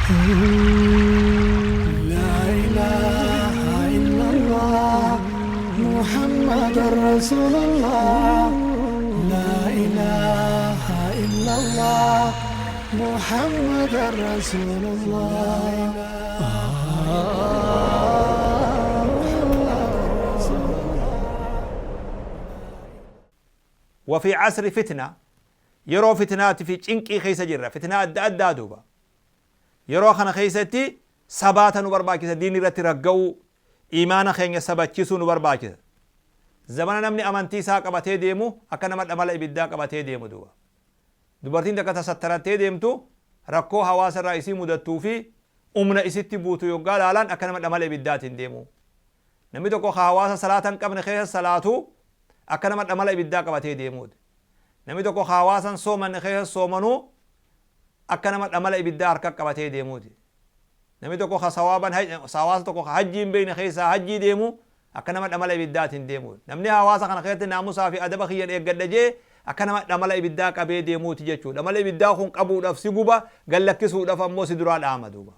لا إله إلا الله محمد رسول الله لا إله إلا الله محمد رسول الله. وفي عصر فتنة، yeroo fitnaati fi cinqii keessa jirra, fitnaa adda addaa. Duuba yeroo kana keessatti sabaata nu barbaachisa, diinni irratti ragga'uu, imaana keenya sabachisuu nu barbaachisa. Zamana namni amantii isaa qabatee deemu akka nama dhamala ibiddaa qabatee deemu. Duuba dubartiin takka tasattarattee deemtu, rakkoo hawaasa irraa isii mudattuu fi umna isitti buutu yoggaa laalan, akka nama dhamala ibiddaatiin deemu. Namni tokko hawaasa salaata hin qabne keessa salaatu akka nama dhamala ibiddaa qabatee deemuuti. Namni tokko hawaasan soomanne keessa soomanuu akka nama dhamala ibiddaa harka qabatee deemuuti. Namni tokko sawaaban hawaasa tokko hajjii hin beekne keessaa hajjii deemu akka nama dhamala ibiddaatiin deemu. Namni hawaasa kana keessatti naamusaa fi adaba kiyyan eeggadha jee akka nama dhamala ibiddaa qabee deemuuti jechuudha. Dhamala ibiddaa kun qabuudhaaf si guba, gallakkisuudhaaf ammoo si duraa dhaama. Duuba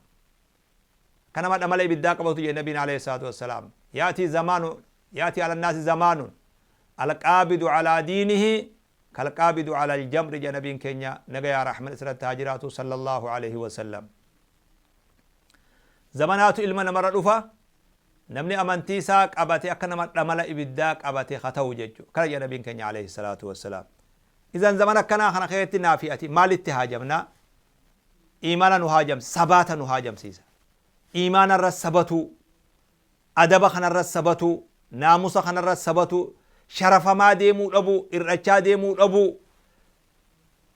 akka nama dhamala ibiddaa qabatu jedhe Nabiin عليه الصلاة والسلام: يأتي زمان، يأتي على الناس زمان القابض على دينه كالقابض على الجمر. Jedhe Nabiin keenya, nagayaa rahman isirratti haa jiraatu، صلى الله عليه وسلم. Zamanaatu ilma namarra dhufa, namni amantii isaa qabate akka nama dhamala ibiddaa qabate haa ta'u jechuudha. Kana jedha Nabiin keenya عليه الصلاة والسلام. إذن zamana akkanaa kana keessatti naafi ati maalitti haajamna? Imaana nu haajamsa, sabaata nu haajamsiisa. Imaana irra sabatu, adaba kanarra sabatu, naamusa kanarra sabatu, sharafamaa deemuu dhabu, irrachaa deemuu dhabu,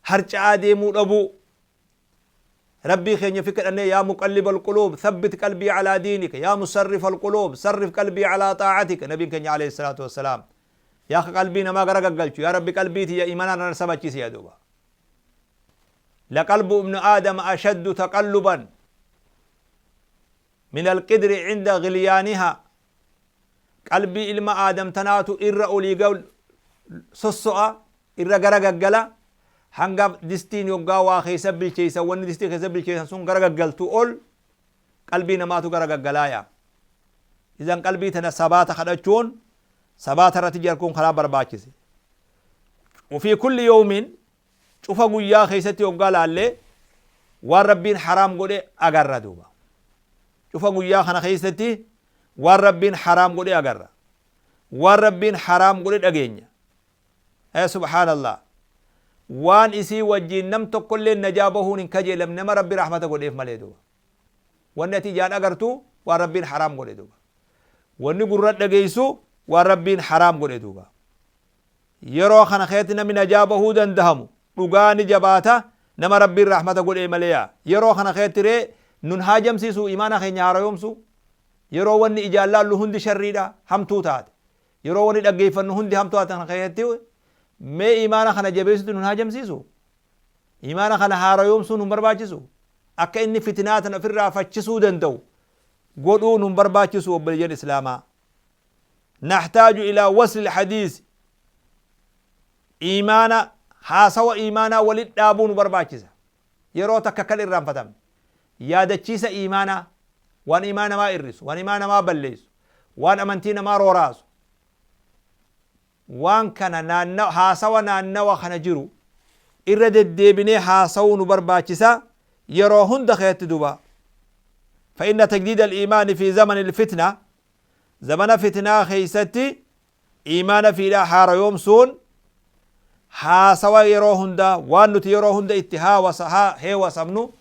harca'aa deemuu dhabu. Rabbii keenya fi kadhannee: يا مقلب القلوب ثبت قلبي على دينك، يا مصرف القلوب صرف قلبي على طاعتك. Nabiin keenya عليه الصلاة والسلام: yaa qalbii namaa gara gaggalchu, yaa Rabbi, qalbii tiyya imaanaan na sabachiisi. Yaa duuba: لقلب ابن آدم أشد تقلبا من القدر عند غليانها. Qalbii ilma Aadam tanaatu irra olii sosso'a, irra gara gaggala, hanga distiin yoggaa waa keessa bilcheeysan, wanni distii keessa bilcheeysan sun gara gaggaltu ol qalbii namaatu gara gaggalaaya. إذن qalbii tana sabaata kadhachuun, sabaata irratti jarkuun karaa barbaachise. وفي كل يوم, cufa guyyaa keessatti yoggaa laallee waan Rabbiin haraam godhe agarra. Duuba cufa guyyaa kana keessatti waan Rabbiin haraam godhe agarra, waan Rabbiin haraam godhe dhageenya. Ee سبحان الله, waan isii wajjiin nam tokkollee najaa bahuun hin kajeelamne, nama Rabbi rahmata godheef malee. Duuba wanni ati ijaan agartu waan Rabbiin haraam godhe. Duuba wanni gurra dhageessu waan Rabbiin haraam godhe. Duuba yeroo kana keessatti namni najaa bahuu dandahamu dhugaa ni jabaata, nama Rabbiin rahmata godhee malee. Yeroo kana keessatti ree nun haajamsiisu imaana keenya haarayoomsu? Yeroo wanni ijaan laallu hundi sharriidha, hamtuu taate, yeroo wanni dhaggeeffannu hundi hamtuu taate kana keessatti, mee imaana kana jabeessutu nun haajamsiisu? Imaana kana haarayoomsuu nun barbaachisu? Akka inni fitinaa tan ofirraa fachisuu danda'u godhuu nun barbaachisu? Obboleeyyan Islaamaa, نحتاج إلى وصل الحديث. Imaana, haasawa imaanaa walit dhaabuu nu barbaachisa. Yeroo takka kan irraanfatamne yaadachiisa imaanaa, waan imaan namaa irrisu, waan imaan namaa balleessu, waan amantii namaa rooraasu, waan kana naanna haasawa naannawa kana jiru irra deddeebinee haasawuu nu barbaachisa yeroo hunda keessatti. Duba فإن تجديد الإيمان في زمن الفتنة, zamana fitnaa keeysatti imaana fiidhaa haarayoomsuun, haasawa yeroo hunda, waan nuti yeroo hunda itti heewasamnu,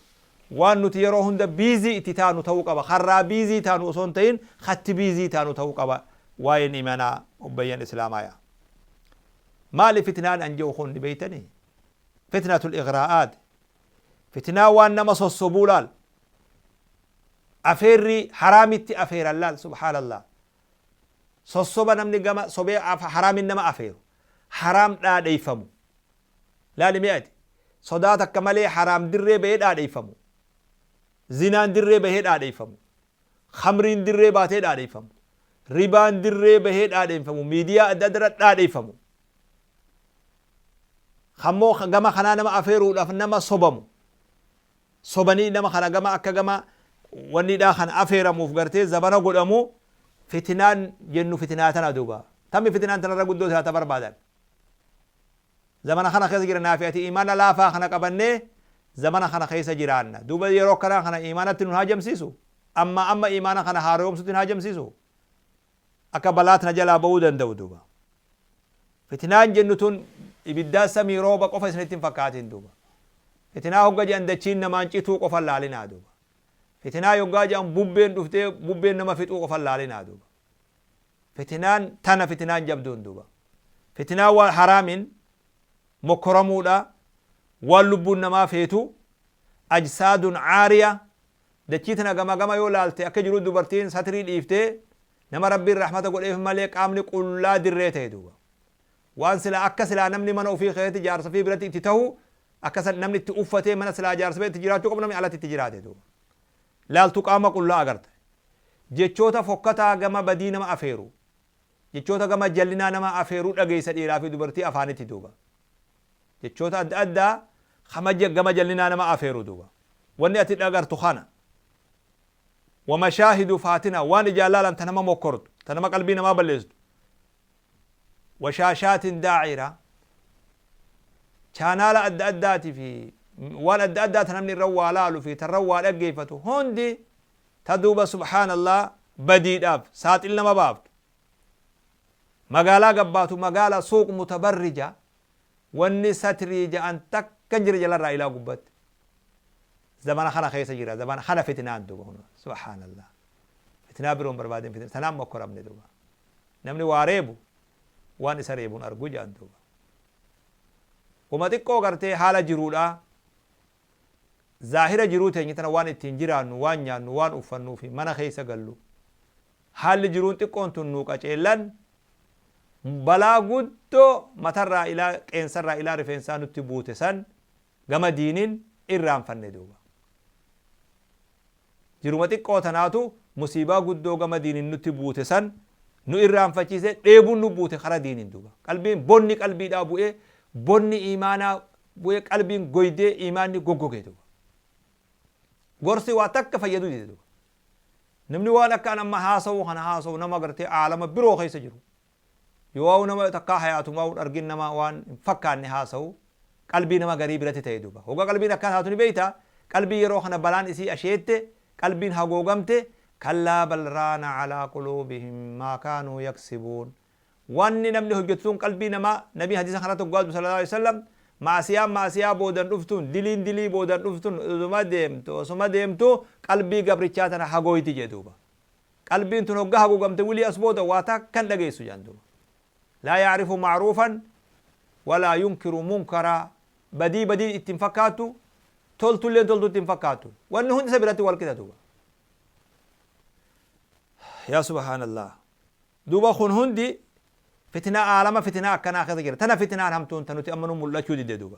waan nuti yeroo hunda busy itti taanu ta'uu qaba. Karraa busy taanu osoo hin ta'in, hatti busy taanu ta'uu qaba waa'een imaanaa. Obboleeyyan Islaamaaya, maali fitnaan an jedhu kun? Beeytanii, فتنة الإغراءات, fitnaa waan nama sossobuu laal, afeerri haraamitti afeeran laal. سبحان الله, sossoba namni gama sobee haraamin nama afeeru, haraam dhaadheeyfamu laali. Mi'ati sodaa takka malee haraam dirree bahee dhaadheeyfamu, zinaan dirree bahee dhaadheeyfamu, khamriin dirree baatee dhaadheeyfamu, ribaan dirree bahee dhaadheeyfamu, miidiyaa adda adda dhaadheeyfamu, kammoo gama kanaa nama afeeruudhaaf nama sobamu. Sobanii nama kana gama akka gama wanniidhaa kana afeeramuuf gartee zabana godhamu. Fitinaan jennu fitinaa tana duuba. Tammi fitinaan tanarra guddoo silaa ta barbaadan. Zamana kana keessa jira naafi ati imaana laafaa kana qabannee zamana kana keessa jiraanna. Duuba yeroo akkanaa kana imaanatti nun haajamsiisu. Amma amma imaana kana haaroomsutti hin haajamsiisu. Akka balaa tana jalaa ba'uu danda'u duuba. Fitinaan jennu tun ibiddaa samii rooba qofa isinitti hin fakkaatin duuba. Fitinaa hogga jedhan dachiin namaan cituu qofa hin laalinaa duuba. Fitinaa yoggaa jedhan bubbeen dhuftee bubbeen nama fixuu qofa hin laalinaa duuba. Fitinaan tana fitinaan jabduun duuba. Fitinaan waan haraamin mokkoramuudha, waan lubbuun namaa feetu, ajsaadun caariya, dachii tana gama gama yoo laalte akka jiruu dubartiin satrii dhiiftee nama Rabbiin rahmata godheef malee qaamni qullaa dirree ta'e duuba. Waan silaa akka silaa namni mana ofii keessatti jaarsa ofii biratti itti tahu akka san namni itti uffatee mana silaa jaarsa biratti jiraachuu qabu namni alatti itti jiraate duuba. Laaltu qaama qullaa agarta. Jechoota fokkataa gama badii nama afeeru. Jechoota gama jallinaa nama afeeru dhageessa dhiiraa fi dubartii afaanitti duuba. Jechoota adda addaa kama gama jallinaa nama afeeru duuba. Wanni ati dhagartu kana. Wa mashaahidu faatina, waan ijaan laalan ta nama mokkortu, ta nama qalbii namaa balleessitu. Wa shaashaatin daa'ira, chaanaala adda addaati fi waan adda addaa ta namni irra waa laalu fi ta irra waa dhaggeeffatu hundi ta duuba subhaanallah badiidhaaf saaxil nama baaftu. Magaalaa gabbaatu magaala suuq mutabarrija, wanni satrii ja'an takka hin jirre jalarraa ilaa gubbatti. Zamana kana keessa jira, zamana kana fitnaan duuba kun subhaanallah. Fitnaa biroo hin barbaadin, fitnaa tanaan mokkoramne duuba. Namni waa reebu waan isa reebu hin argu ja'an duuba. Wama xiqqoo gartee haala jiruudha, zaahira jiruu teenya tana waan ittiin jiraannu, waan nyaannu, waan uffannuu fi mana keessa gallu, haalli jiruun xiqqoon tun nuu qaceellan balaa guddoo matarraa ilaa qeensarraa ilaa rifeensaa nutti buute san gama diiniin irraanfanne duuba. Jiruma xiqqoo tanaatu musiibaa guddoo gama diiniin nutti buute san nu irraanfachiise, dheebuun nu buute kara diiniin duuba. Qalbiin bonni qalbiidhaa bu'ee, bonni iimaanaa bu'ee, qalbiin goydee, iimaanni goggoge duuba. Gorsi waa takka fayyaduu dide duuba. Namni waan akka an amma haasa'u kana haasa'u nama gartee aalama biroo keessa jiru. Yoo nama takkaa hayaatumaa hin argin nama waan hin fakkaanne haasa'u qalbii nama garii biratti ta'e duuba. Hoggaa qalbiin akkaan taatu ni beeyta, qalbii yeroo kana balaan isii asheette, qalbiin hagoogamte, kallaa bal raana alaa quluubihim maa kaanuu yaksibuun. Wanni namni hojjetu sun qalbii namaa, Nabiin hadiisa kanarratti hoggaa dubbatu sallallaahu aleyhi wa sallam, ma'asiyaan ma'asiyaa boodan dhuftuun, diliin dilii boodan dhuftuun osuma deemtu osuma deemtu qalbii gabrichaa tana hagooyti jedhe duuba. Qalbiin tun hoggaa haguugamte wilii as booda waa takka hin dhageessu jedhan duuba. Laa ya'rifu ma'ruufan walaa yunkiru munkaraa, badii badii itti hin fakkaattu, toltulleen toltuu itti hin fakkaattu. Wanni hundi isa biratti wal qixa duuba. Yaa subhaanallah. Duuba kun hundi fitnaa aalama fitnaa akkanaa keessa jira. Tana fitnaan hamtuun ta nuti amma nu mul'achuu didde duuba.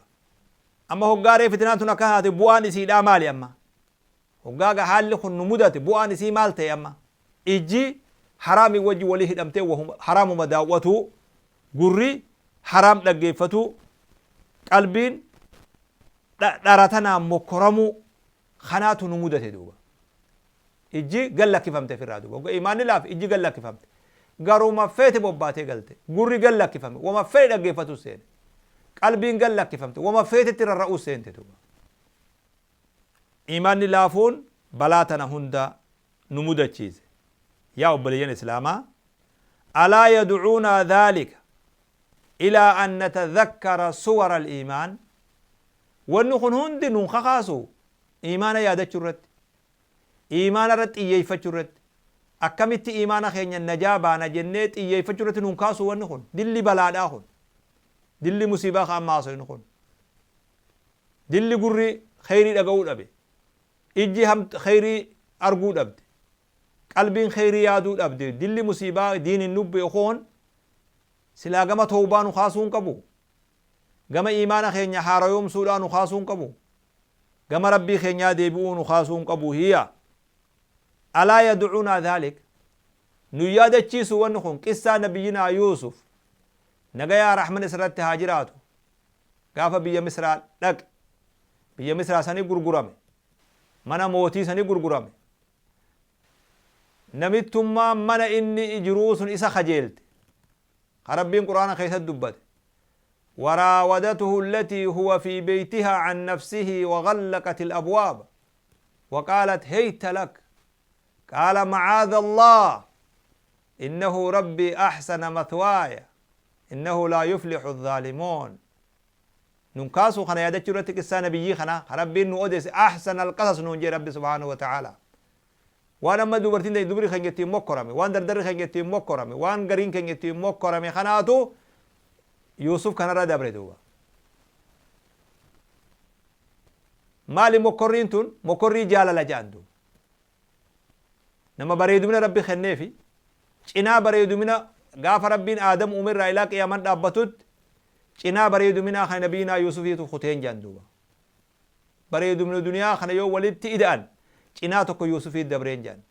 Amma hoggaa ree fitnaan tun akkana taate bu'aan isiidhaa maali amma? Hoggaa ga haalli kun nu mudate bu'aan isii maal ta'e amma? Ijji haraamii wajji walii hidhamtee wahuma haraamuma daawwatuu, gurri haraam dhaggeeffatuu, qalbiin dhara tanaan mokkoramuu kanaatu nu mudate duuba. Ijji gad lakkifamte ofirraa duuba. Hogga iimaanni laafe ijji gad lakkifamte. Garuma feete bobbaatee galte. Gurri gad lakkifame. Wama fedhe dhaggeeffatuu seene. Qalbiin gad lakkifamte. Wama feetetti rarra'uu seente duuba. Iimaanni laafuun balaa tana hunda nu mudachiise. Yaa obboleeyyan Islaamaa, alaa yad'uunaa dhaalika ilaa an natadhakkara suwara al-iimaan? Wanni kun hundi nun kakaasu iimaana yaadachuu irratti, iimaana irratti xiyyeeffachuu irratti, akkamitti iimaana keenya najaa baana jennee xiyyeeffachuu irratti nun kaasu wanni kun, dilli balaadhaa kun, dilli musiibaa ka amma haasofnu kun. Dilli gurri kheyrii dhaga'uu dhabe, ijji kheyrii arguu dhabde, qalbiin kheyrii yaaduu dhabde, dilli musiibaa diiniin nu bu'e kun silaa gama towbaa nu kaasuu hin qabu? Gama iimaana keenya haarayoomsuudhaa nu kaasuu hin qabu? Gama Rabbii keenyaa deebi'uu nu kaasuu hin qabu? Hiya alaa yad'uunaa dhaalik, nu yaadachiisu wanni kun qissaa nabiyyinaa Yuusuf nagayaa rahman isarratti haa jiraatu, gaafa biyya Misraa dhaqe, biyya Misraa sanii gurgurame. Mana mootii sanii gurgurame. Namittummaan mana inni jiruu sun isa kajeelte. Ka Rabbiin Qur'aana keessatti dubbate. وراودته التي هو في بيتها عن نفسه وغلقت الأبواب وقالت هيت لك قال معاذ الله إنه ربي أحسن مثواي إنه لا يفلح الظالمون. ننكاسو خنا يادتشو رتك السنة بيجي خنا ربي إنه أوديس أحسن القصص نونجي ربي سبحانه وتعالى. وأنا ما دوبرتين دي دوبري خنجتي مكرمي وان دردر خنجتي مكرمي وان قرين خنجتي مكرمي خناتو يوسف كان راد أبردوا. مالي مكرين تون مكري جال لجاندو. نما بريدو من ربي خنفي چنا بريدو من غاف ربين آدم عمر رايلاك يا من دابتوت چنا بريدو من خن نبينا يوسف يتو ختين جاندو. بريدو من الدنيا خن يو ولدت إدان چنا تكو يوسف يدبرين جان.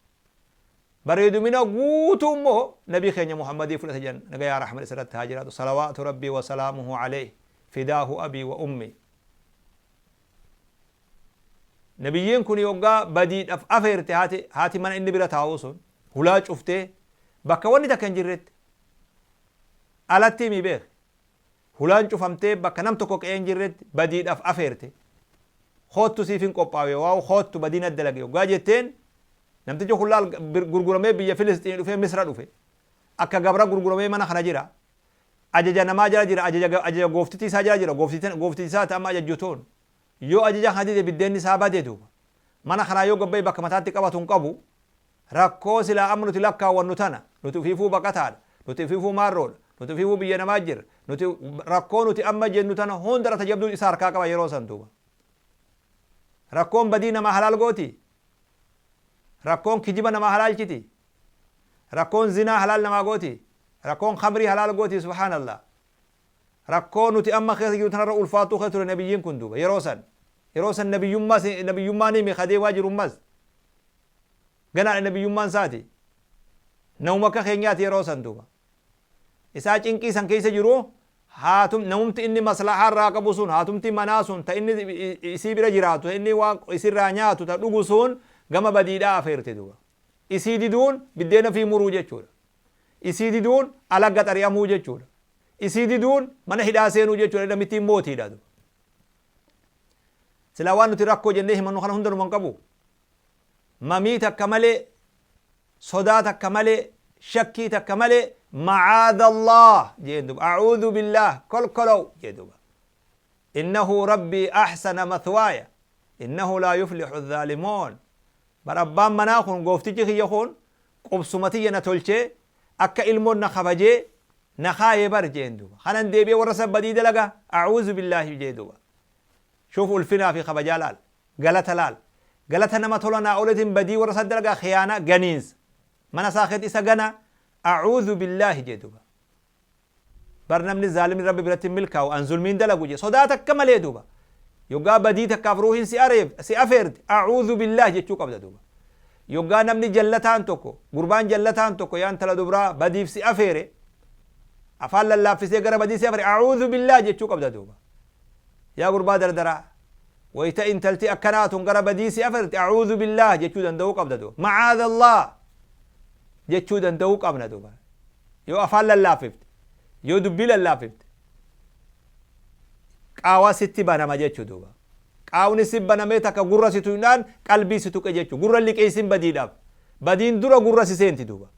بريدو من غوتو مو نبي خن محمد يفلت جان نجا يا رحمة سرت هاجرات صلوات ربي وسلامه عليه فداه أبي وأمي. نبيين كن يوغا بديد أف أفيرت هاتي هاتي من إني بلا تاوسون هلاج أفته بكوني تكن جرت ألتي مي بيخ هلان شوفمته بكنم تكوك إن جرت بديد أف أفيرت خودتو سيفين قباوي واو خودتو بدينة دلقي وقاجتين نمتجو خلال غرغرمي بيا فلسطين وفي مصر وفي أكا غبرا غرغرمي منا خنجرا أججا نما جرا جرا أججا أججا غوفتي سا جرا جرا غوفتي غوفتي سا تام أججوتون يو أججا خديد بدين سابا ديدو منا خنا يو غبي بك متاتي قباتون قبو ركو سلا أمر تلقى ونتنا نتفيفو بقتال نتفيفو مارول نتفيفو بيا نماجر نتي ركو نتي أما جنتنا هون درا تجبدو إسار كاكا يروسان دوبا ركون بدينا ما حلال غوتي ركون كجبنا ما حلال كتي ركون زنا حلال ما غوتي ركون خمري حلال غوتي سبحان الله ركون نتي أما خير جنتنا رؤول فاتو خير النبيين كندوبا يروسان يروسان نبي يما نبي يما نمي خدي واجر مز قنا النبي يما ساتي نومك خينيات يروسان دوبا إسا چنكي سن كيس جرو هاتم نومت إني مصلحة راقبوسون هاتمتي مناسون تا إني إسي بira jiraatu inni waan isirraa nyaatu ta dhugu sun gama badiidhaa afeerte duuba isii diduun biddeena fi muruu jechuudha isii diduun alagga xari'amuu jechuudha isii diduun mana hidhaa seenuu jechuudha namittiin mootiidha duuba silaa waan nuti rakkoo jennee himannu kana hunda numan qabu mamii takka malee sodaa takka malee shakkii takka malee معاذ الله جندب أعوذ بالله كل كلو جندب إنه ربي أحسن مثواي إنه لا يفلح الظالمون بربان مناخون قوفتي يخون قبسمتي نتولشي أكا إلمون نخبجي نخاي بر جندب خنن ديبي ورسب بديد لغا أعوذ بالله جندب شوفوا الفنا في خبجالال غلطلال غلط نما تولنا أولتين بدي ورسد لغا خيانة غنينز من ساخت إسا غنا أعوذ بالله جدوبا برنامج الظالم ربي برت ملكا وأن ظلمين دلقوا صداتك كما ليدوبا يوغا بديتك كافروهن سي أريف سي أفرد أعوذ بالله جتشوك أبدا دوبا يوغا نمني جلتان توكو قربان جلتان توكو يان تلا دوبرا بديف سي أفيري أفال الله في سيقرا بدي سي أفري أعوذ بالله جتشوك أبدا دوبا يا قربا دردرا ويتا إن تلتي أكناتهم قرا بدي سي أفرد أعوذ بالله جتشو دندوك أبدا دوبا معاذ الله jechuu danda'uu qabna duuba yoo afaan lallaafifte yoo dubbii lallaafifte qaawaa sitti banama jechuu duuba qaawni si banamee takka gurra si tuqnaan qalbii si tuqe jechuu gurra liqeessin badiidhaaf badiin dura gurra si seenti duuba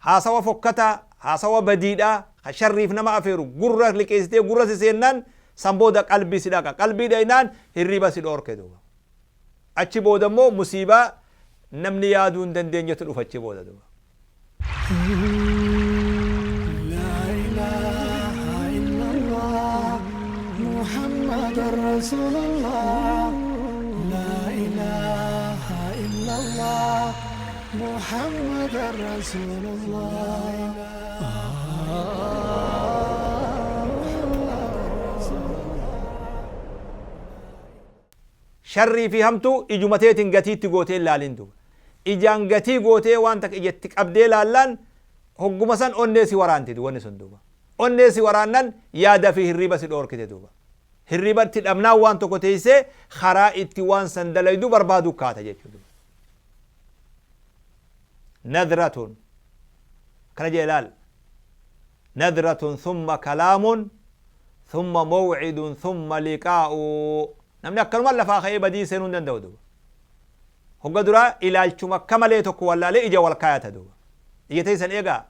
haasawa fokkataa haasawa badiidhaa ka sharriif nama afeeru gurra liqeessitee gurra si seennaan san booda qalbii si dhaqa qalbii dhaynaan hirriba si dhoorke duuba achi booda immoo musiibaa namni yaaduu hin dandeenyetu dhufa achi booda duuba. لا إله إلا الله محمد رسول الله لا إله إلا الله محمد رسول الله. Sharrii fi hamtuu ijumateetiin gatiitti gootee ilaalin duuba. Ijaan gatii gootee waan takka ijatti qabdee laallaan hogguma san onnee si waraanti wanni sun duuba. Onnee si waraannan yaada fi hirriba si dhoorkite duuba. Hirriba itti dhabnaan waan tokko teessee karaa itti waan san dalaydu barbaadu kaata jechuudha. Nadratun kana jee ilaal. Nadratun thumma kalaamun thumma maw'idun thumma liqaa'u. Namni akkanuma lafaa ka'ee badii seenuu hin danda'u duuba. Hogga duraa ilaalchuma akka malee tokko wallaalee ija wal kaayata duuba. Ija teessan eegaa.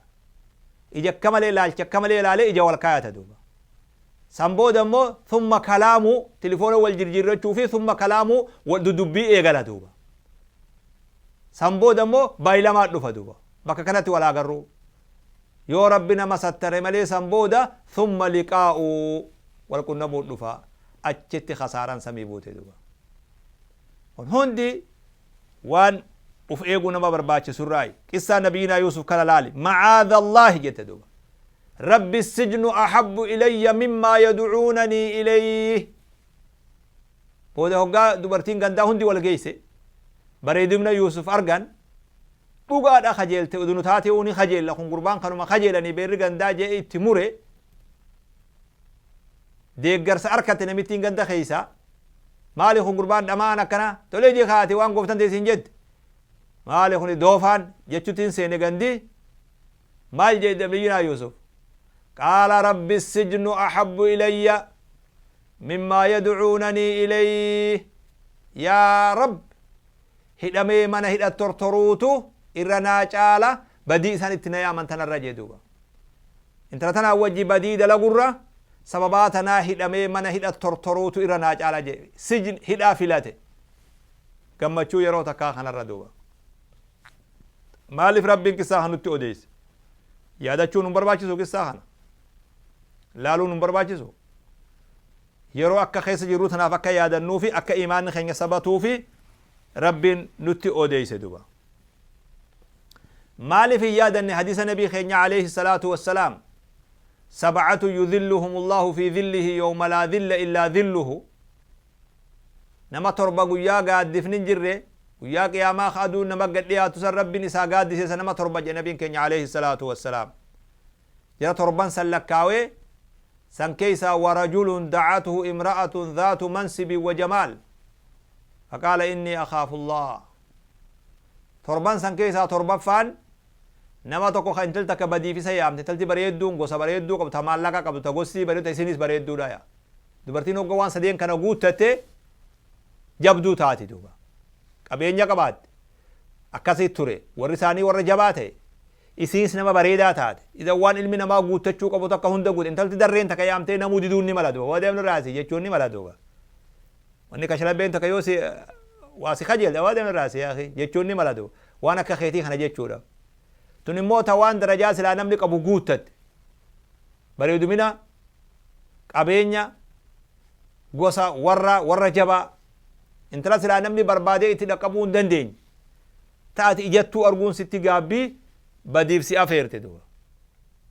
Ija akka malee ilaalcha akka malee ilaalee ija wal kaayata duuba. San booda immoo thumma kalaamu tilifoona wal jirjiirrachuu fi thumma kalaamu wal dudubbii eegala duuba. San booda immoo baayilamaa dhufa duuba. Bakka kanatti wal agarruu. Yoo Rabbi nama sattare malee san booda thumma liqaa'u wal qunnamuu dhufa. Achitti khasaaran samii buute duuba. Kun hundi waan uf eeguu nama barbaachisurraayi. Qissaa Nabiyyinaa Yuusuf kana laali. Ma'aadha Allaahi jette duuba. Rabbi sijnu ahabbu ilayya mimmaa yad'uunanii ilayh. Booda hoggaa dubartiin gandaa hundi wal geeyse bareedumna Yuusuf argan, dhugaadha kajeelte udu nu taate'uu ni kajeella, kun gurbaan kanuma kajeelanii beerri gandaa je'e itti mure. Deeggarsa arkatte namittiin ganda keeysaa. Maali kun gurbaan dhama'aan akkanaa? Tolee jee kaate waan gooftan tee siin jette. Maali kuni doofaan jechutti hin seene gandi. Maal jedhe nabiyyinaa Yuusuf? Qaala rabbi sijnu ahabbu ilayya mimmaa yad'uunanii ilayh. Yaa Rabb, hidhamee mana hidha tortoruutu irra naa caala badii isaan itti na yaaman tanarra jee duuba. Intala tanaa wajji badii dalagurra sababaa tanaa hidhamee mana hidha tortoruutu irra naa caala jee. Sijn hidhaa filate. Gammachuu yeroo takkaa kanarra duuba. Maaliif Rabbiin qissaa kana nutti odeesse? Yaadachuun nun barbaachisu qissaa kana? Laaluun nun barbaachisu? Yeroo akka keessa jirru tanaaf akka yaadannuufi akka imaanni keenya sabatuufi Rabbiin nutti odeesse duba. Maaliif hin yaadanne hadiisa Nabii keenya alayhi salaatu wassalaam, sab'atu yudhilluhum Allahu fi dhillihi yawma laa dhilla illaa dhilluhu. Nama torba guyyaa gaaddifni hin jirre, guyyaa qiyaamaa ka aduun nama gad dhiyaattu san Rabbiin isaa gaaddiseessa nama torba jedhe Nabiin keenya alayhi salaatu wassalaam. Jara torban san lakkaawee san keessaa warajulun da'atuhu imra'atun dhaatu mansibin wa jamaal faqaala innii akhaafullah. Torban san keessaa torbaffaan nama tokko ka intalti takka badiif isa yaamte, intalti bareedduun gosa bareedduu qabdu, ta maallaqa qabdu, ta gostii bareeddu, ta isinis bareedduudha yaa. Dubartiin hogga waan sadeen kana guuttatte jabduu taati duuba. Qabeenya qabaatte. Akkasi ture. Warri isaanii warra jabaa ta'e. Isiinis nama bareedaa taate. Idan waan ilmi namaa guuttachuu qabu takka hunda guute. Intalti darreen takka yaamtee namuu diduun ni mala duuba. Waa deemnu raasi jechuun ni mala duuba. Wanni kashalabbeen takka yoo si waa si kajeelte, waa deemnu raasi yaa akhi jechuun ni mala duuba. Waan akka keetii kana jechuudha. Tun immoo ta waan darajaa silaa namni qabu guuttatte. Bareedumina, qabeenya, gosa, warra, warra jabaa. Intala silaa namni barbaadee itti dhaqqabuu hin dandeenye. Ta ati ijattuu arguun sitti gaabbii badiif si afeerte duuba.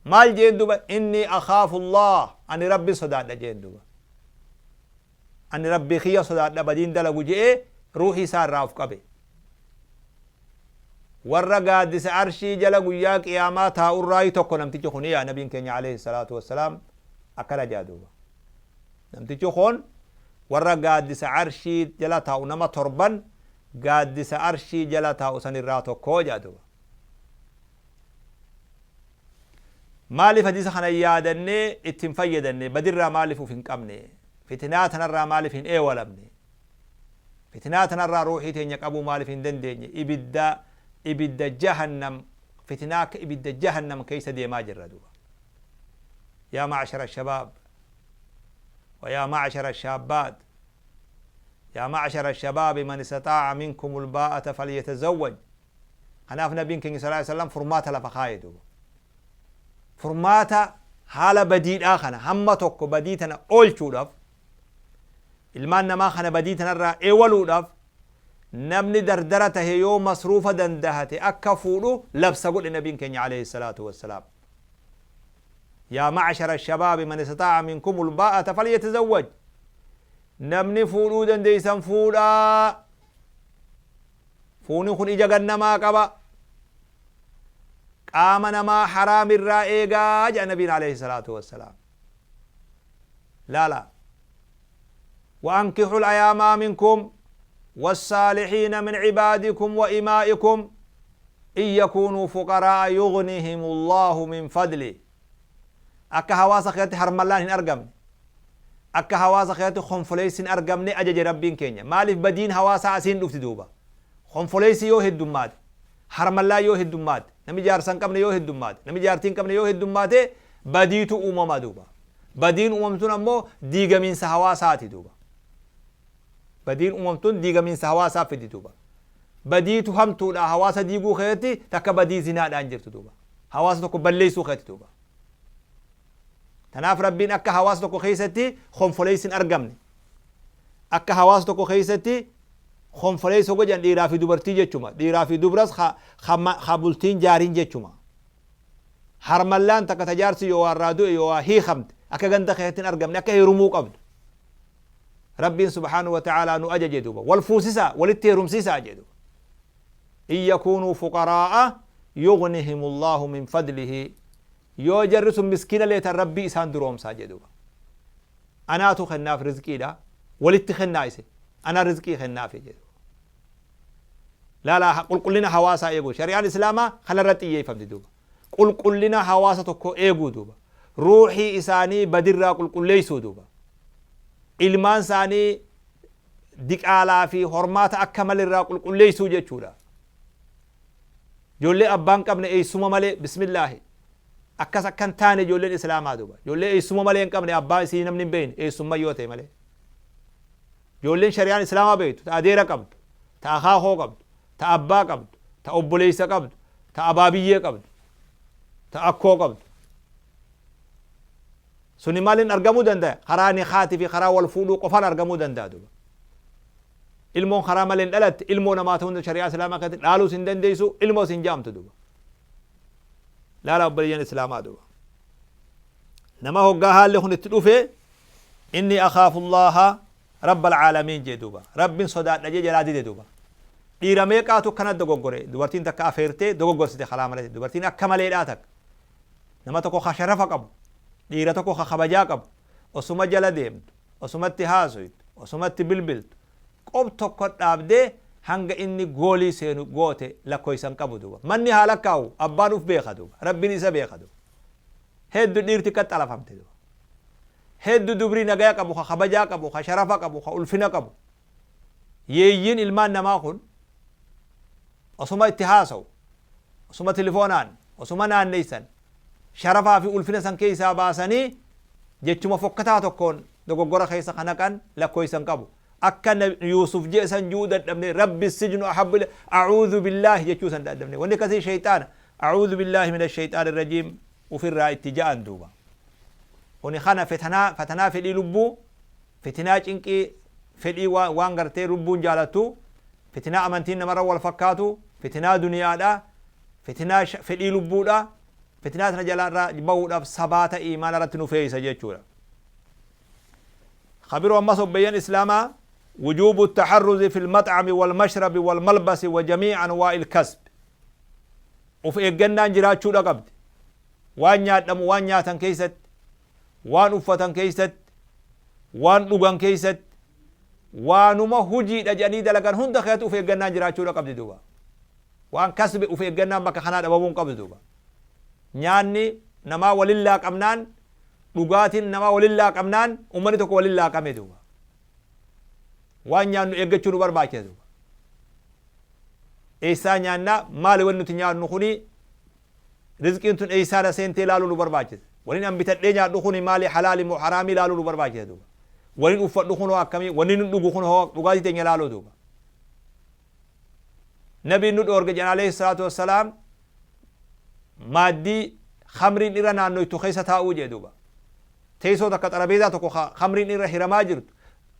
Maal jeen duuba? Innii akhaafullah, ani Rabbi sodaadha jeen duuba. Ani Rabbii kiyya sodaadha badiin dalagu je'ee ruuhii isaa irraa of qabe. Warra gaaddisa arshii jala guyyaa qiyaamaa taa'urraayi tokko namtichi kuni yaa Nabiin keenya alayhi salaatu wassalaam akkana jaa duuba. Namtichi kun warra gaaddisa arshii jala taa'u, nama torban gaaddisa arshii jala taa'u sanirraa tokko jaa duuba. Maaliif hadiisa kana yaadannee itti hin fayyadanne? Badirraa maaliif uf hin qabne? Fitinaa tanarraa maaliif hin eewalamne? Fitinaa tanarraa ruuhii teenya qabuu maaliif hin dandeenye? Ibidda ibidda jahannam, fitinaa akka ibidda jahannam keessa deemaa jirra duuba. Yaa ma'ashara shabaab wa yaa ma'ashara shaabbaat, yaa ma'ashara shabaabi man istataa'a minkumul baa'ata falyatazawwaj. Kanaaf Nabiin keenya sallallaahu aleyhi wa sallam furmaata lafa kaaye duuba. Furmaata haala badiidhaa kana hamma tokko badii tana oolchuudhaaf, ilmaan namaa kana badii tanarraa eewaluudhaaf, namni dardara tahe yoo masruufa dandahate akka fuudhu labsa godhe Nabiin keenya aleyhi salaatu wassalaam. Yaa ma'ashara shabaabi man istataa'a minkumul baa'ata falyatazawwaj. Namni fuudhuu dandeeysan fuudhaa. Fuuni kun ija gannamaa qaba. Qaama namaa haraam irraa eegaa jedha Nabiin alayhi salaatu wassalaam. Laala. وأنكحوا الأيام منكم والصالحين من عبادكم وإمائكم إن يكونوا فقراء يغنهم الله من فضله. Akka hawaasa keessatti harmallaan hin argamne, akka hawaasa keessatti konfoleessi hin argamne ajaje Rabbiin keenya. Maaliif? Badiin hawaasaa asiin dhufti duuba. Konfoleessi yoo heddummaate, harmallaan yoo heddummaate, namni jaarsa hin qabne yoo heddummaate, namni jaartii hin qabne yoo heddummaate, badiitu uumama duuba. Badiin uumamtuun ammoo diigamiinsa hawaasaati duuba. Badiin uumamtuun diigamiinsa hawaasaa fidi duuba. Badiitu hamtuudha hawaasa diiguu keessatti. Takka badii zinaadhaan jirtu duuba, hawaasa tokko balleessuu keessatti duuba. Tanaaf Rabbiin akka hawaasa tokko keessatti konfoleessi hin argamne, akka hawaasa tokko keessatti konfoleessa godhan, dhiiraa fi dubartii jechuma, dhiiraa fi dubras ka bultiin jaariin jechuma, harmallaan takka tajaarsi yoo warraa du'e yoo waa hiikamte akka ganda keessatti hin argamne, akka heerumuu qabdu Rabbiin subhaanahu wa ta'aalaa nu ajaje duuba. Wal fuusisaa, walitti heerumsiisaa jedhu. In yakuunuu fuqaraa'a yughnihim Allahu min fadlihi, yoo jarri sun miskiina leetan Rabbii isaan duroomsaa jedhuba. Anaatu kennaaf rizqiidha, walitti kennaa isin, ana rizqii kennaafi jedhu. Laalaa, qulqullina hawaasaa eeguu shari'aan Islaamaa kanarratti xiyyeeffamti duuba. Qulqullina hawaasa tokko eeguu duuba, ruuxii isaanii badirraa qulqulleessuu duuba, ilmaan isaanii diqaalaa fi hormaata akka malirraa qulqulleessuu jechuudha. Ijoollee abbaan qabne, eessuma malee, bismillaahi, akkas akkan taane ijoolleen Islaamaa duuba, ijoollee eessuma malee hin qabne, abbaa isii namni hin beekne, eessumma yoo ta'e malee, ijoolleen shari'aan Islaamaa beektu ta adeera qabdu, ta akaakoo qabdu, ta abbaa qabdu, ta obboleessa qabdu, ta abaabiyyee qabdu, ta akkoo qabdu suni maaliin argamuu danda'a? Karaa nikaatii fi karaa wal fuudhuu qofaan argamuu danda'a duuba. Ilmoon karaa malee hin dhalatte ilmoo namaa ta'uu shari'aa Islaamaa keessatti dhaaluus hin dandeessu, ilmoos hin jaamtu duuba. Laala obboleeyyan Islaamaa duuba, nama hoggaa haalli kun itti dhufe inni akhaafullaha rabbal caalamiin jee duuba, Rabbin sodaadha jee jalaa dide duuba. Dhiira meeqaatu akkana dogoggore? Dubartiin takka afeertee dogoggorsite karaa malee. Dubartiin akka maleedhaa takka nama tokko ka sharafa qabu, dhiira tokko ka kabajaa qabu, osuma jala deemtu, osumatti haasoytu, osumatti bilbiltu, qob tokko dhaabdee hanga inni goolii seenu goote lakkoysan qabu duuba. Manni haa lakkaa'u, abbaan uf beeka duuba, Rabbiin isa beeka duuba. Heddu dhiirti qaxxalafamte duuba. Heddu dubrii nagaya qabu, ka kabajaa qabu, ka sharafa qabu, ka ulfina qabu, yeeyyiin ilmaan namaa kun osuma itti haasawu, osuma tilifoonaan, osuma naanneysan, sharafaa fi ulfina san keessaa baasanii jechuma fokkataa tokkoon dogoggora keessa ka naqan lakkoysan qabu. Akka Yuusuf je'e san ju'uu dadhabne, rabbi sijnu ahabbu ila, a'uudhu billaahi jechuu san dadhabne. Wanni akkasii sheyxaana, a'uudhu billaahi mina sheyxaani rajiim ufirraa itti ja'an duuba. Kuni kana fetanaa, fatanaa fedhii lubbuu, fitinaa cinqii fedhii waan gartee lubbuun jaalattu, fitinaa amantiin namarra wal fakkaatu, fitinaa duniyaadha, fitinaa fedhii lubbuudha. Fitinaa tana jalaarraa bahuudhaaf sabaata iimaana irratti nu feeysa jechuudha. Kabiroo ammas obbeeyyan Islaamaa, wujuubu taxarruzi fi lmaxcami walmashrabi walmalbasi wa jamii anwaa'i lkasb. Uf eeggannaan jiraachuudha qabdi waan nyaadhamu, waan nyaatan keessatti, waan uffatan keessatti, waan dhugan keessatti, waanuma hujiidha jedhanii dalagan hunda keessatti uf eeggannaan jiraachuudha qabdi duuba. Waan kasbe uf eeggannaan bakka kanaa dhabamuu hin qabdu duuba. Nyaanni namaa walin laaqamnaan, dhugaatiin namaa walin laaqamnaan, ummanni tokko walin laaqame duuba. Waan nyaannu eeggachuu nu barbaachisa duuba. Eessaa nyaannaa, maali wanni nuti nyaannu kuni, rizqiin tun eessaa na seentee laaluu nu barbaachisa. Waniin an bitadhee nyaadhu kuni maali, halaali moo haraamii laaluu nu barbaachisa duuba. Waniin uffadhu kun hoo akkamii, wanni nu dhugu kun hoo, dhugaatii teenya laaluu duuba. Nabiin nu dhoorge jedhan alayhi salaatu wassalaam, maaddii khamriin irra naannoytu keessa taa'uu jee duuba. Teessoo takka, xarabeezaa tokko ka khamriin irra hiramaa jirtu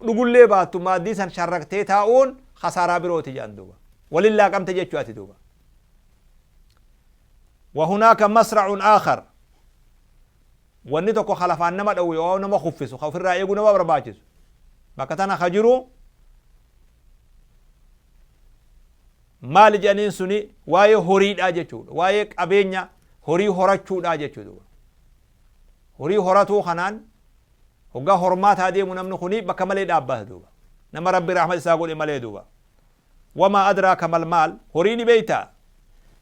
dhugullee baattu, maaddii san sharraktee taa'uun khasaaraa birooti jedhan duuba. Walin laaqamte jechuu ati duuba. Wahunaaka masra'un aakhar, wanni tokko ka lafaan nama dha'u yoo nama kuffisu ka ofirraa eeguu nama barbaachisu bakka tana ka jiru maali jedhaniin suni waa'ee horiidhaa jechuudha, waa'ee qabeenya horii horachuudhaa jechuudha. Horii horatuu kanaan Hoggaa hormaataa deemu namni kuni bakka malee dhaabbata duuba. Nama Rabbi rahmata isaa godhe malee duuba. Wamaa adraaka mal maal, horii ni beeytaa?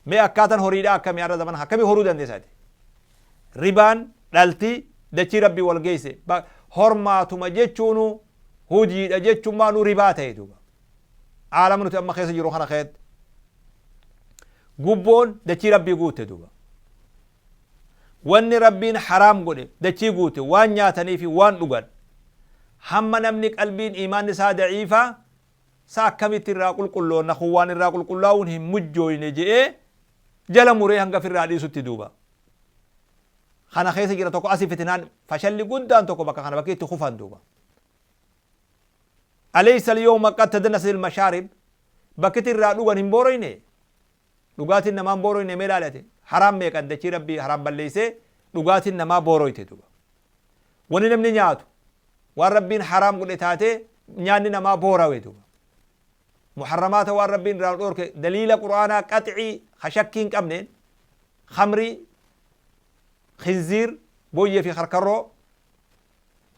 Mee akkaatan horiidhaa akkami arra zamana akkami horuu dandeessa ati? Ribaan dhalti dachii Rabbii wal geeyse. Hormaatuma jechuunu hujiidha jechummaanuu ribaa ta'e duuba. Aalama nuti amma keessa jiru kana keessatti. Gubboon dachii Rabbii guutte duuba. Wanni Rabbiin haraam godhe dachii guute, waan nyaatanii fi waan dhugan. Hamma namni qalbiin iimaanni isaa da'iifaa, sa akkamitti irraa qulqulloonna, kun waan irraa qulqullaa'uun hin mujjooyne je'ee jala muree hanga firraa dhiisutti duuba. Kana keessa jira tokko asi fitinaan fashalli guddaan tokko bakka kana bakki itti kufan duuba. Alaysa al-yawma qad tadannasat al-mashaarib, bakki irraa dhugan hin booroyne? Dhugaatiin namaa hin booroyne? Mee laali ati. Haraam meeqan dachii Rabbii haraam balleeysee dhugaatiin namaa booroyte duuba. Wanni namni nyaatu waan Rabbiin haraam godhe taatee nyaanni namaa boorawe duuba. Muharramaata waan Rabbiin irraa nu dhoorke daliila Qur'aanaa qax'ii ka shakkii hin qabneen khamrii, khinziir, booyyee fi karkarroo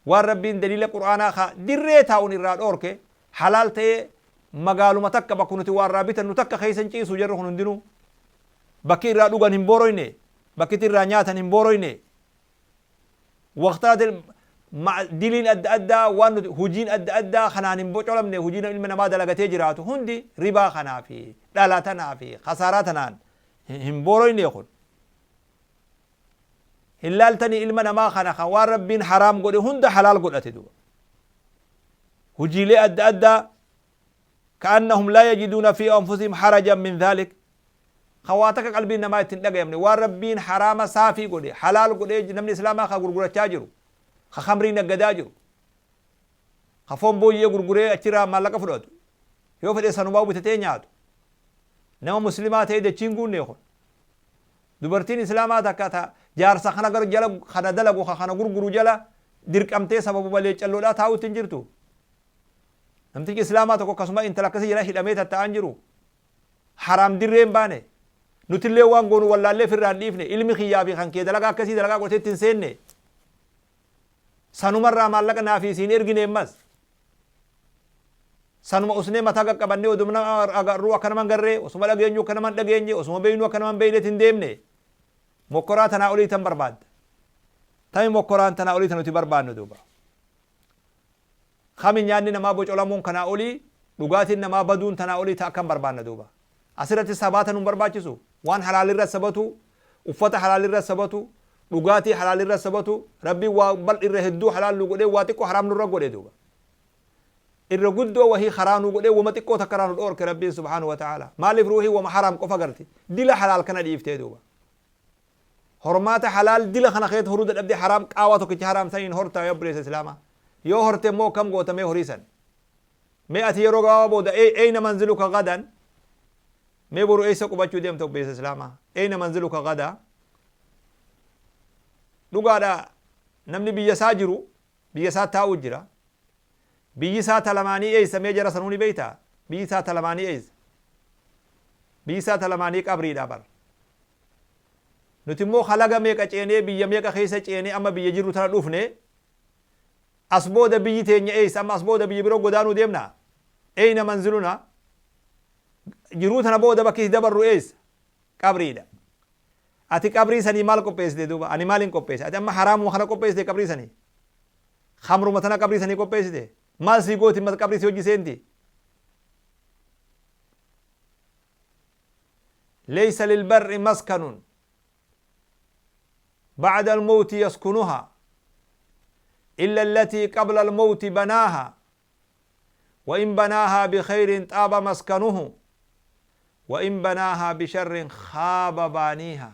waan Rabbiin daliila Qur'aanaa ka dirree taa'uun irraa dhoorke halaal ta'ee magaaluma takka bakka nuti waa irraa bitannu takka keessa hin ciisu jarri kun hundinuu. Bakki irraa dhugan hin booroyne, bakki irraa nyaatan hin booroyne. Waqtaati diliin adda addaa waan nuti hujiin adda addaa kanaan hin bocolamne, hujiin ilma namaa dalagatee jiraatu hundi ribaa kanaa fi dhala tanaa fi khasaaraa tanaan hin booroyne kun. Hin laaltanii ilma namaa kana kan waan Rabbiin haraam godhe hunda halaal godhate duuba. Hujiilee adda addaa ka'annahum laa yajiduuna fi anfusihim harajan min dhaalik, kan waa takka qalbiin namaa itti hin dhagayamne, waan Rabbiin haraama saafii godhe halaal godhee namni islaamaa ka gurgurachaa jiru, ka khamrii naggadaa jiru, ka foon booyyee gurguree achirraa maallaqa fudhatu, yoo fedhe sanumaa bitatee nyaatu, nama muslimaa ta'ee dachiin guunne kun. Dubartiin islaamaa takka ta jaarsa kana gar jala kana dalagu ka kana gurguru jala dirqamtee sababuma leeccalloodhaa taa'utti hin jirtu. Namtichi islaamaa tokko akkasuma intala akkasii jala hidhamee tatta'aa hin jiru. Haraam dirree hin baane. Nutillee waan goonu wallaallee firraa hin dhiifne. Ilmi kiyyaa fi kan kee dalagaa akkasii dalagaa godhatee itti hin seenne. Sanumarraa maallaqa naa fi isiin ergine ammas. Sanuma usnee mataa qaqqabannee oduma nama agarruu akka nama hin garree, osuma dhageenyu akka nama hin dhageenye, osuma beeynu akka nama hin beeynetti hin deemne. Mokkoraa tanaa olii tan barbaadda? Tami mokkoraan tanaa olii tan nuti barbaannu duuba? Kami nyaanni namaa bocolamuun kanaa olii, dhugaatiin namaa baduun tanaa olii ta akkam barbaanna duuba? Asirratti sabaata nun barbaachisu? Waan halaalirra sabatuu, uffata halaalirra sabatuu, dhugaatii halaalirra sabatuu, Rabbiin waa bal irra hedduu halaal nu godhee waa xiqqoo haraam nurra godhe duuba. Irra guddoo wahii karaa nu godhee wama xiqqoo takka irraa nu dhoorke Rabbiin subhaanahu wa ta'aala. Maaliif ruuhii wama haraam qofa garti? Dila halaal kana dhiiftee duuba. Hormaata halaal dila kana keessa horuu dadhabdee haraam qaawaa tokkicha haraam saniin hortaa yaa obboleessa islaamaa. Yoo horte immoo akkam goota mee horii san? Mee ati yeroo gabaabaa booda eyna manziluka gadan? Mee boru eessa qubachuu deemta obboleessa islaamaa? Eyna manziluka gadaa? Dhugaadha, namni biyya isaa jiru biyya isaa taa'u jira. Biyyi isaa ta lamaanii eessa? Mee jara sanuu ni beeytaa? Biyyi isaa ta lamaanii eessa? Biyyi isaa ta lamaanii qabriidha bar. Nuti immoo halaga meeqa ceenee, biyya meeqa keessa ceenee amma biyya jirru tana dhufne. As booda biyyi teenya eessa? Amma as booda biyya biroo godaanuu deemna? Eyna manziluna? Jiruu tana booda bakki itti dabarru eessa? Qabriidha. Ati qabrii sanii maal qopheessite duuba? Ani maalin qopheesse? Ati amma haraamuma kana qopheessite qabrii sanii? Khamruma tana qabrii sanii qopheessite? Maal sii gooti ammas qabrii si hojii seenti? Laysa lilbar'i maskanun ba'da almawti yaskunuha illa allatii qabla almawti banaaha wa in banaahaa bikhayrin xaaba maskanuhu wa in banaahaa bisharrin khaaba baaniiha.